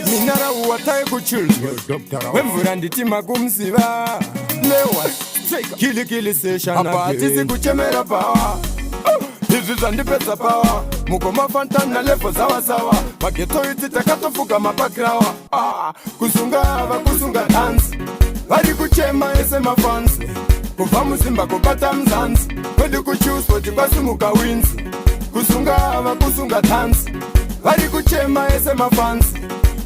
Minara kuchildren wemvura nditima kumuziva lewa kilikili session. Apa hatisi kuchemera power, izvi zvandipedza power. Mukoma Fantan nalevo zawasawa, maghetto youth takatofuka mapakirawa. Ah, kusunga vakusunga dhansi, vari kuchema ese mafans kubva muZimba kubata Mzansi. Kwedu kuChillspot kwasimuka winds. Kusunga vakusunga dhansi, vari kuchema ese mafans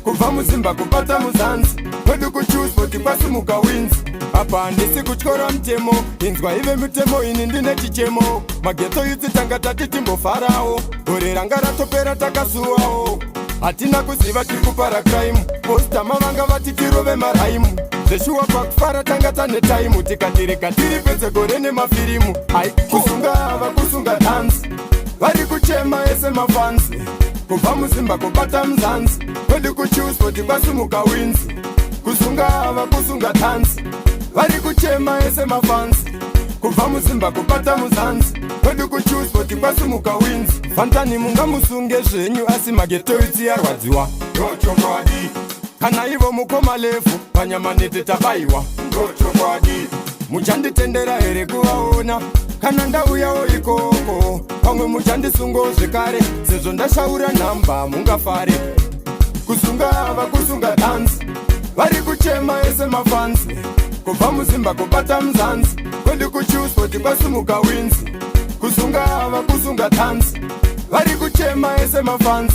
kubva muZimba kubata Muzansi. Kwedu kuChillspot kwasimuka winds. Apa handisi kutyora mutemo, inzwa ive mutemo, ini ndine chichemo. Maghetto youth tanga tati timbofarawo, gore ranga ratopera takasuwawo. Hatina kuziva tiri kupara crime. Postama vanga vati tirove marhyme zveshuwa, pakufara tanga tane time, tikatireka tiri pedze gore nemafirimu. Ai, kusunga vakusunga dhansi, vari kuchema ese mafans kubva muZimba kubata Muzansi. Kwedu kuChillspot kwasimuka winds. Kusunga vakusunga dhansi, vari kuchema ese mafans kubva muZimba kubata Muzansi. Kwedu kuChillspot kwasimuka winds. Fantan mungamusunge zvenyu, asi maghetto youth yarwadziwa. Ndochokwadi. Kana ivo mukoma Lefu panyamanete tabayiwa. Ndochokwadi. Muchanditendera here kuvaona kana ndauyawo ikoko? Pamwe muchandisungawo zvekare sezvo ndashaura nhamba, mungafare. Kusunga vakusunga dhansi, vari kuchema ese mafans kubva muZimba kubata Muzansi. Kwedu kuChillspot kwasimuka winds. Kusunga vakusunga dhansi, vari kuchema ese mafans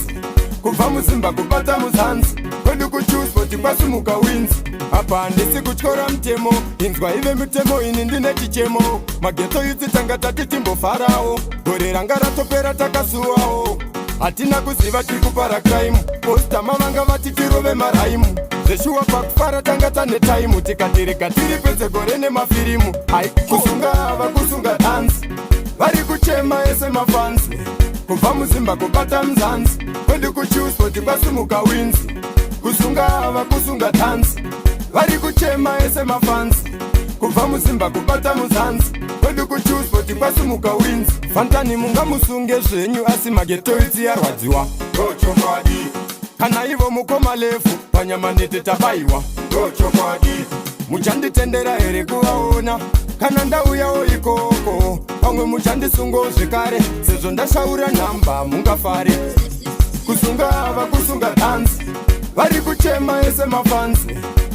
kubva muZimba kubata Muzansi. Kwedu kuChillspot kwasimuka winds. Apa handisi kutyora mutemo, inzwa ive mutemo, ini ndine chichemo. Maghetto youth tanga tati timbofarawo, gore ranga ratopera takasuwawo. Hatina kuziva tiri kupara crime. Postama vanga vati tirove marhyme zveshuwa, pakufara tanga tane time, tikatireka tiri pedze gore nemafirimu. Ai, kusunga vakusunga dhansi, vari kuchema ese mafans kubva muZimba kubata Muzansi. Kwedu kuChillspot kwasimuka winds. Kusunga vakusunga dhansi, vari kuchema ese mafans kubva muZimba kubata Muzansi. Kwedu kuChillspot kwasimuka winds. Fantan mungamusunge zvenyu, asi maghetto youth yarwadziwa. Ndochokwadi. Kana ivo mukoma Lefu panyamanete tabayiwa. Ndochokwadi. Muchanditendera here kuvaona kana ndauyawo ikoko? Pamwe muchandisungawo zvekare sezvo ndashaura nhamba, mungafare. Kusunga vakusunga dhansi, vari kuchema ese mafans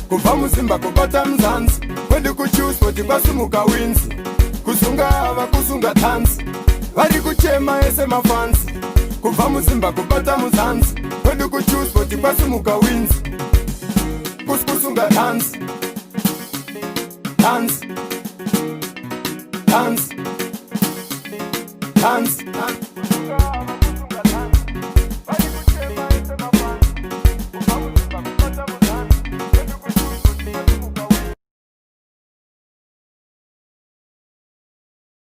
kubva muZimba kubata Muzansi. Kwedu kuChillspot kwasimuka winds. Kusunga vakusunga dhansi, vari kuchema ese mafans kubva muZimba kubata Muzansi. Kwedu kuChillspot kwasimuka winds. Kusunga dhansi, dhansi, dhansi, dhansi.